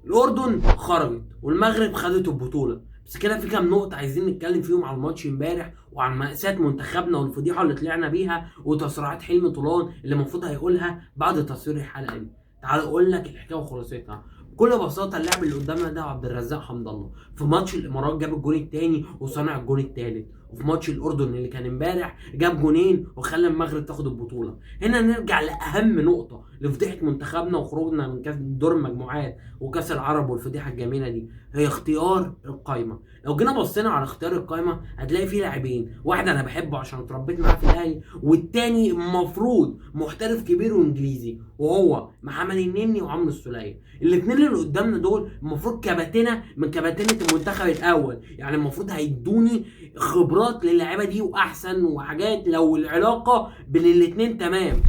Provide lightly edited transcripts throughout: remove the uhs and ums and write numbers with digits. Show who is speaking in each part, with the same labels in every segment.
Speaker 1: الاردن خرجت والمغرب خدت البطولة. بس كده في كام نقطة عايزين نتكلم فيهم على الماتش امبارح وعن مأساة منتخبنا والفضيحة اللي طلعنا بيها وتصريحات حلمي طولان اللي المفروض هيقولها بعد تصوير الحلقة دي. تعال اقول لك الحكاية وخلاصتها. بكل بساطة اللاعب اللي قدامنا ده عبد الرزاق حمد الله في ماتش الامارات جاب الجون الثاني وصنع الجون الثالث، وفي ماتش الاردن اللي كان امبارح جاب جونين وخلى المغرب تاخد البطولة. هنا نرجع لاهم نقطة لفضيحه منتخبنا وخروجنا من كاس دور المجموعات وكاس العرب والفضيحة الجميلة دي، هي اختيار القايمة. لو جينا بصينا على اختيار القايمة هتلاقي فيه لاعبين، واحد انا بحبه عشان اتربيت معاه في الاهلي، والتاني المفروض محترف كبير وانجليزي وهو محمد النني وعمرو السوليه. الاثنين اللي قدامنا دول المفروض كباتنه من كباتنه المنتخب الاول، يعني المفروض هيدوني خبرات للاعيبه دي واحسن وحاجات لو العلاقة بين الاثنين تمام.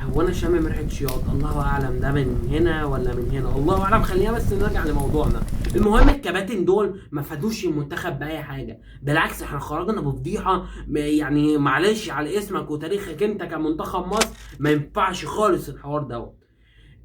Speaker 1: هو انا شامم ريحه شياط، الله اعلم ده من هنا ولا من هنا، الله اعلم. خلينا بس نرجع لموضوعنا. المهم الكباتن دول ما فادوش المنتخب باي حاجة، بالعكس احنا خرجنا بفضيحه، يعني معلش على اسمك وتاريخك انت كمنتخب مصر ما ينفعش خالص الحوار دوت.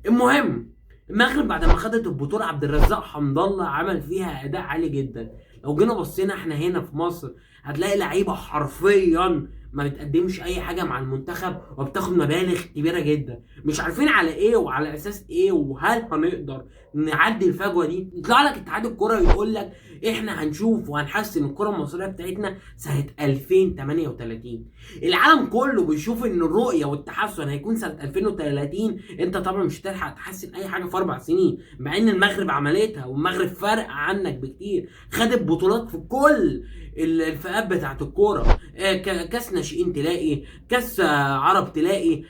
Speaker 1: المهم المغرب بعد ما خدت البطولة عبد الرزاق حمد الله عمل فيها اداء عالي جدا. لو جينا بصينا احنا هنا في مصر هتلاقي لعيبة حرفيا ما بتقدمش اي حاجة مع المنتخب وبتاخد مبالغ كبيرة جدا، مش عارفين على ايه وعلى اساس ايه، وهل هنقدر نعدي الفجوة دي؟ يطلع لك اتحاد الكره يقول لك احنا هنشوف وهنحسن الكره المصرية بتاعتنا سنة 2038. العالم كله بيشوف ان الرؤية والتحسن هيكون سنة 2030، انت طبعا مش هتلحق تحسن اي حاجة في 4 سنين، مع ان المغرب عملتها والمغرب فرق عنك بكتير، خدت بطولات في كل الفئات بتاعت الكورة، كاس ناشئين تلاقي، كاس عرب تلاقي،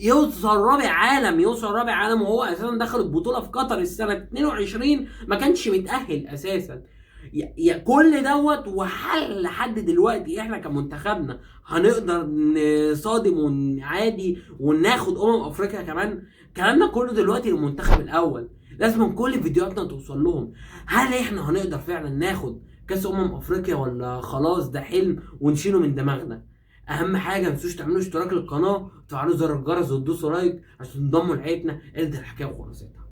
Speaker 1: يوصل رابع عالم، يوصل رابع عالم وهو اساسا دخل البطولة في قطر السنة 22 ما كانش متاهل اساسا. كل دوت وحل لحد دلوقتي احنا كمنتخبنا هنقدر نصادم ونعادي وناخد افريقيا كمان؟ كلامنا كله دلوقتي للمنتخب الاول، لازم كل فيديوهاتنا توصل لهم. هل احنا هنقدر فعلا ناخد كاس افريقيا ولا خلاص ده حلم ونشيله من دماغنا؟ اهم حاجة ما تنسوش تعملوا اشتراك للقناة وتفعلوا زر الجرس وتدوسوا لايك عشان تنضموا لعيلتنا. ادي الحكاية وخلاصتها.